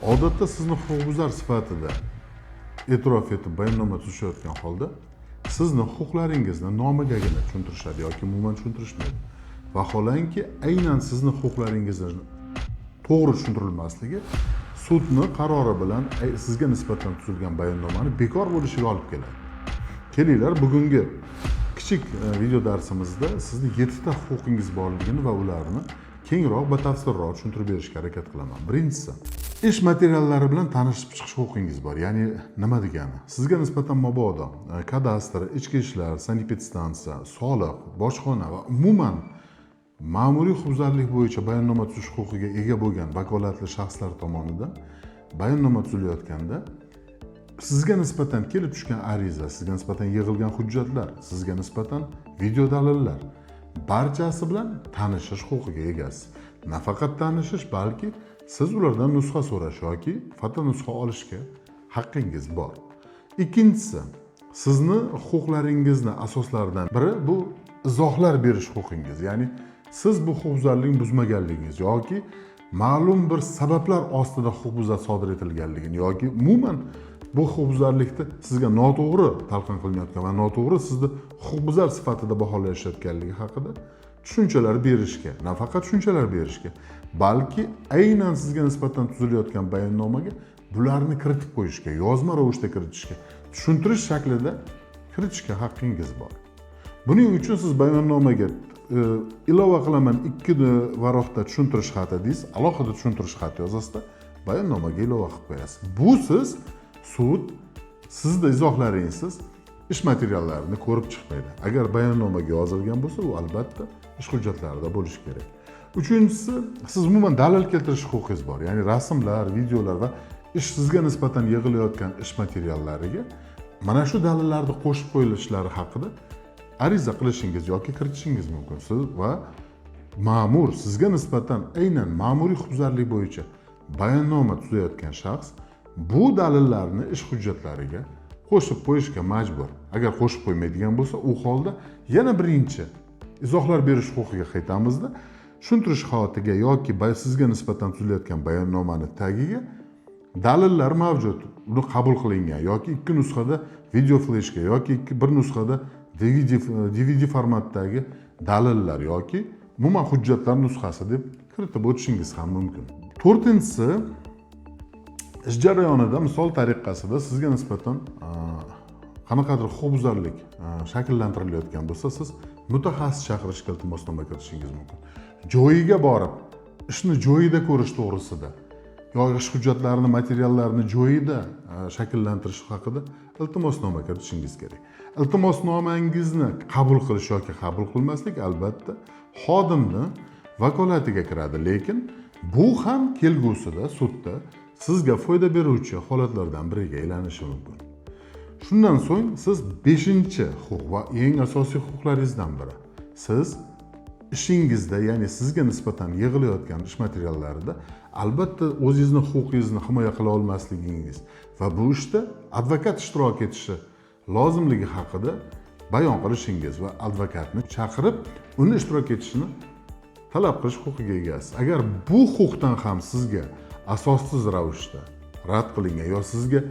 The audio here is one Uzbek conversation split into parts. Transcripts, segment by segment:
Odatda sizni huquqbuzar sifatida e'tirof etib bayonnoma tuzishayotgan holda sizni huquqlaringizni nomigagina tushuntirishadi yoki umuman tushuntirishmaydi. Vaholanki, aynan sizni huquqlaringizni to'g'ri tushuntirilmasligi sudni qarori bilan sizga nisbatan tuzilgan bayonnomani bekor bo'lishiga olib keladi. Kelinglar, bugungi kichik video darsimizda sizni yettita huquqingiz borligini va ularni kengroq, batafsilroq tushuntirib berishga harakat qilaman. Birinchisi, ish materiallari bilan tanishib chiqish huquqingiz bor. Ya'ni nima degani? Sizga nisbatan mabodo kadastr, ichki ishlar, sanepidstansiya, soliq, bojxona va umuman ma'muriy huquqbuzarlik bo'yicha bayonnoma tuzish huquqiga ega bo'lgan vakolatli shaxslar tomonidan bayonnoma tuzilayotganda sizga nisbatan kelib tushgan ariza, sizga nisbatan yig'ilgan hujjatlar, sizga nisbatan video dalillar, barchasi bilan tanishish huquqiga egasiz. Nafaqat tanishish, balki siz ulardan nusxa so'rash yoki fotonusxa olishga haqqingiz bor. Ikkinchisi, sizni huquqlaringizni asoslaridan biri bu izohlar berish huquqingiz. Ya'ni siz bu huquqbuzarlikni buzmaganligingiz yoki ma'lum bir sabablar ostida huquqbuzar sodir etilganligini yoki umuman bu huquqbuzarlikni sizga noto'g'ri talqin qilinayotgan va noto'g'ri sizni huquqbuzar sifatida baholashayotganligi haqida tushunchalar berishga, nafaqat tushunchalar berishga, balki aynan sizga nisbatan tuzilayotgan bayonnomaga bularni kiritib qo'yishga, yozma ravishda kiritishga, tushuntirish shaklida kiritishga haqqingiz bor. Buning uchun siz bayonnomaga ilova qilaman ikki varaqda tushuntirish xati deysiz, alohida tushuntirish xati yozasizda, bayonnomaga ilova qilib qo'yasiz. Bu siz sud sizni izohlaringsiz ish materiallarini ko'rib chiqmaydi. Agar bayonnomaga yozilgan bo'lsa, u albatta ish hujjatlarida bo'lishi kerak. Uchinchisi, siz umuman dalil keltirish huquqingiz bor. Ya'ni rasmlar, videolar va ish sizga nisbatan yig'ilayotgan ish materiallariga mana shu dalillarni qo'shib qo'yilishlari haqida ariza qilishingiz yoki kiritishingiz mumkin. Siz va ma'mur, sizga nisbatan aynan ma'muriy huquqbuzarlik bo'yicha bayonnoma tuzayotgan shaxs bu dalillarni ish hujjatlariga qo'shib qo'yishga majbur. Agar qo'shib qo'ymaydigan bo'lsa, u holda yana birinchi izohlar berish huquqiga qaytamizda, tushuntirish xatiga yoki sizga nisbatan tuzilayotgan bayonnomani tagiga dalillar mavjud, uni qabul qilingan yoki ikki nusxada video fleshka yoki bir nusxada DVD formatdagi dalillar yoki umuman hujjatlar nusxasi deb kiritib o'tishingiz ham mumkin. To'rtinchisi, ish jarayonida misol tariqasida sizga nisbatan qanaqadir huquqbuzarlik shakllantirilayotgan bo'lsa, siz mutaxassis chaqirishga iltimosnoma kiritishingiz mumkin. Joyiga borib, ishni joyida ko'rish to'g'risida yoki ish hujjatlarini, materiallarini joyida shakllantirish haqida iltimosnoma kiritishingiz kerak. Iltimosnomangizni qabul qilish yoki qabul qilmaslik albatta xodimni vakolatiga kiradi, lekin bu ham kelgusida sudda sizga foyda beruvchi holatlardan biriga aylanishi mumkin. Shundan so'ng siz beshinchi huquq va eng asosiy huquqlaringizdan biri, siz ishingizda, ya'ni sizga nisbatan yig'ilayotgan ish materiallarida albatta o'zingizni huquqingizni himoya qila olmasligingiz va bu ishda advokat ishtirok etishi lozimligi haqida bayon qilishingiz va advokatni chaqirib, uni ishtirok etishini talab qilish huquqiga egasiz. Agar bu huquqdan ham sizga asossiz ravishda rad qilingan yo sizga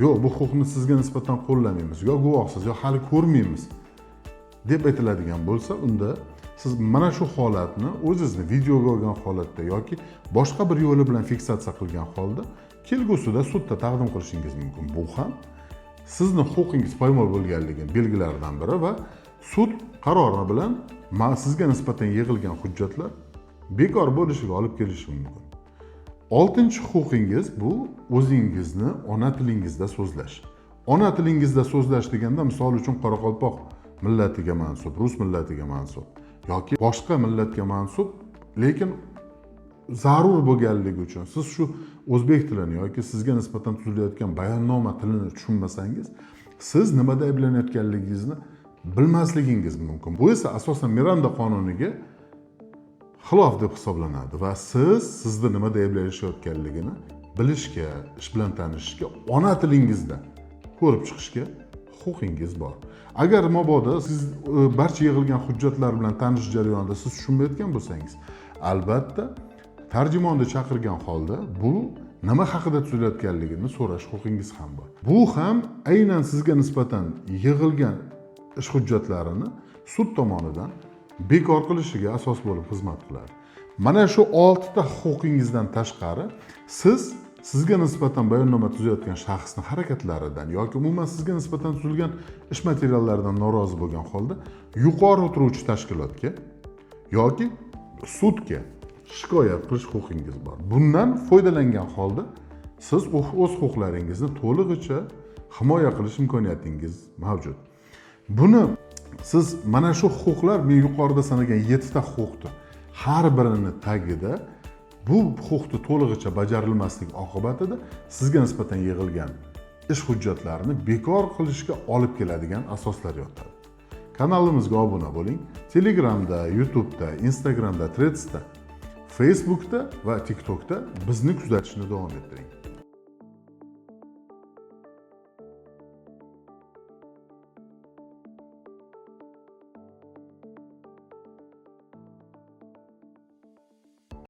yo'q, bu huquqni sizga nisbatan qo'llamaymiz, yo guvohsiz, yo hali ko'rmaymiz deb aytiladigan bo'lsa, unda siz mana shu holatni o'zingizni videoga olgan holatda yoki boshqa bir yo'li bilan fiksatsiya qilgan holda kelgusida sudda taqdim qilishingiz mumkin. Bu ham sizni huquqingiz poymol bo'lganligini belgilaridan biri va sud qarori bilan sizga nisbatan yig'ilgan hujjatlar bekor bo'lishiga olib kelishi mumkin. Oltinchi huquqingiz bu o'zingizni ona tilingizda so'zlash. Ona tilingizda so'zlash deganda, misol uchun, qoraqalpoq millatiga mansub, rus millatiga mansub yoki boshqa millatga mansub, lekin zarur bo'lganligi uchun siz shu o'zbek tilini yoki sizga nisbatan tuzilayotgan bayonnoma tilini tushunmasangiz, siz nimada ayblanayotganligingizni bilmasligingiz mumkin. Bu esa asosan Miranda qonuniga xilof deb hisoblanadi va siz sizni nimada ayblanishayotganligini bilishga, ish bilan tanishishga, ona tilingizda ko'rib chiqishga huquqingiz bor. Agar mabodo siz barcha yig'ilgan hujjatlar bilan tanishish jarayonida siz tushunmayotgan bo'lsangiz, albatta tarjimonni chaqirgan holda bu nima haqida tuzilayotganligini so'rash huquqingiz ham bor. Bu ham aynan sizga nisbatan yig'ilgan ish hujjatlarini sud tomonidan bekor qilishiga asos bo'lib xizmat qiladi. Mana shu oltita huquqingizdan tashqari siz sizga nisbatan bayonnoma tuzayotgan shaxsni harakatlaridan yoki umuman sizga nisbatan tuzilgan ish materiallaridan norozi bo'lgan holda yuqori o'tiruvchi tashkilotga yoki sudga shikoyat qilish huquqingiz bor. Bundan foydalangan holda siz o'z huquqlaringizni to'lig'icha himoya qilish imkoniyatingiz mavjud. Buni siz mana shu huquqlar, men yuqorida sanagan yettita huquqni har birini tagida bu huquqni to'lig'icha bajarilmasligi oqibatida sizga nisbatan yig'ilgan ish hujjatlarini bekor qilishga olib keladigan asoslar yotadi. Kanalimizga obuna bo'ling. Telegramda, YouTube'da, Instagramda, Threads'da, Facebook'da va TikTok'da bizni kuzatishni davom ettiring.